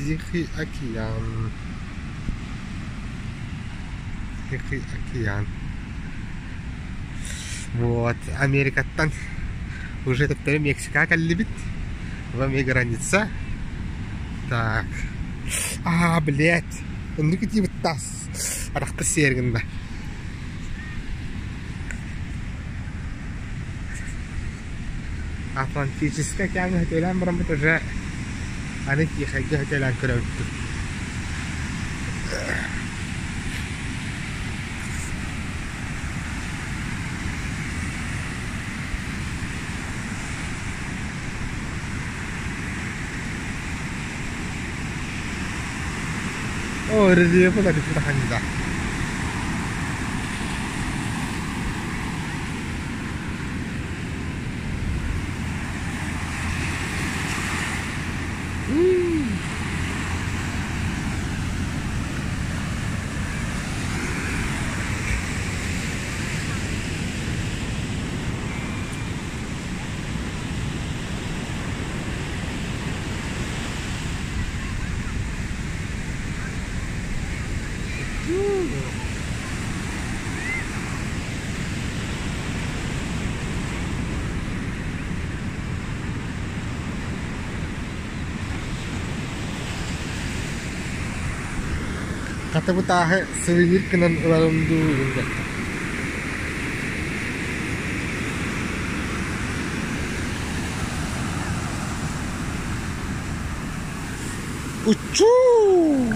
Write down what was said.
Тихий океан. Тихий океан. Вот, Америкаттан уже төттөрү Мексика кэллибит. Вам и граница. Так. А, блядь. Оннук итиибит тас. Арахта сиэргин да. Атлантическай океаҥҥа сөтүөлээн бараммыт уже аны Тихайга сөтүөлээн көрөбүт. О, рельеф да. Хата бу тааһы сувенир гынан ыларым дуу диэххэ. Уччуу!